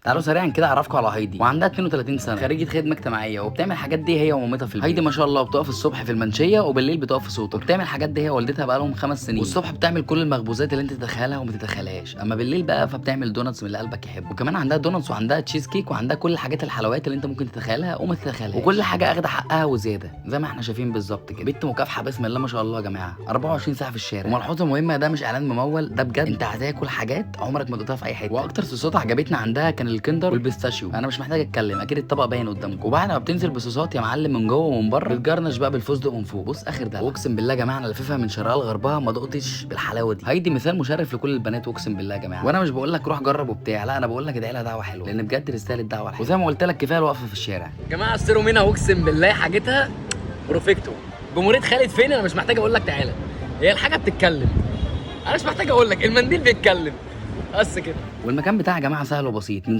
تعالوا سريعا كده اعرفكم على هايدي، وعندها 32 سنة، خريجة خدمة اجتماعية، وبتعمل الحاجات دي هي ومامتها في البيت. هايدي ما شاء الله بتقف الصبح في المنشيه وبالليل بتقف في سوتر، وبتعمل الحاجات دي هي ووالدتها بقالهم 5 سنين. والصبح بتعمل كل المخبوزات اللي انت تتخيلها وما تتخيلهاش، اما بالليل بقى فبتعمل donuts من اللي قلبك يحبه. وكمان عندها donuts وعندها تشيز كيك وعندها كل الحاجات الحلويات اللي انت ممكن تتخيلها وما تتخيلهاش، وكل حاجة اخده حقها وزيادة زي ما احنا شايفين بالظبط كده. بنت مكافحة بسم الله ما شاء الله يا جماعة، 24 ساعة في الشارع. وملحوظه مهمة، ده مش اعلان ممول، ده بجد انت هتاكل حاجات عمرك ما دقتها في اي حتة. واكتر صوصات عجبتنا عندها كان ال Kinder وال pistachio، انا مش محتاج اتكلم اكيد الطبق باين قدامكم. وبعد ما بتنزل بصوصات يا معلم من جوه ومن بره، بتجرنش بقى بالفستق من فوق. بص اخر ده، اقسم بالله يا جماعة انا لففها من شرقها لغربها ما دقتش بالحلاوه دي. هايدي مثال مشرف لكل البنات اقسم بالله يا جماعة. وانا مش بقول لك روح جرب وبتاع، لا انا بقول لك ادعي لها دعوه حلوة، لان بجد تستاهل الدعوة الحلوة. وزي ما قلت لك كفاية الوقفة في الشارع. جماعة اشتروا منها اقسم بالله حاجتها perfecto. جمهورية خالد فين؟ انا مش محتاج اقول لك تعالى، هي الحاجة بتتكلم، انا مش محتاج اقول لك، المنديل بيتكلم بس كده. والمكان بتاعها يا جماعة سهل وبسيط، من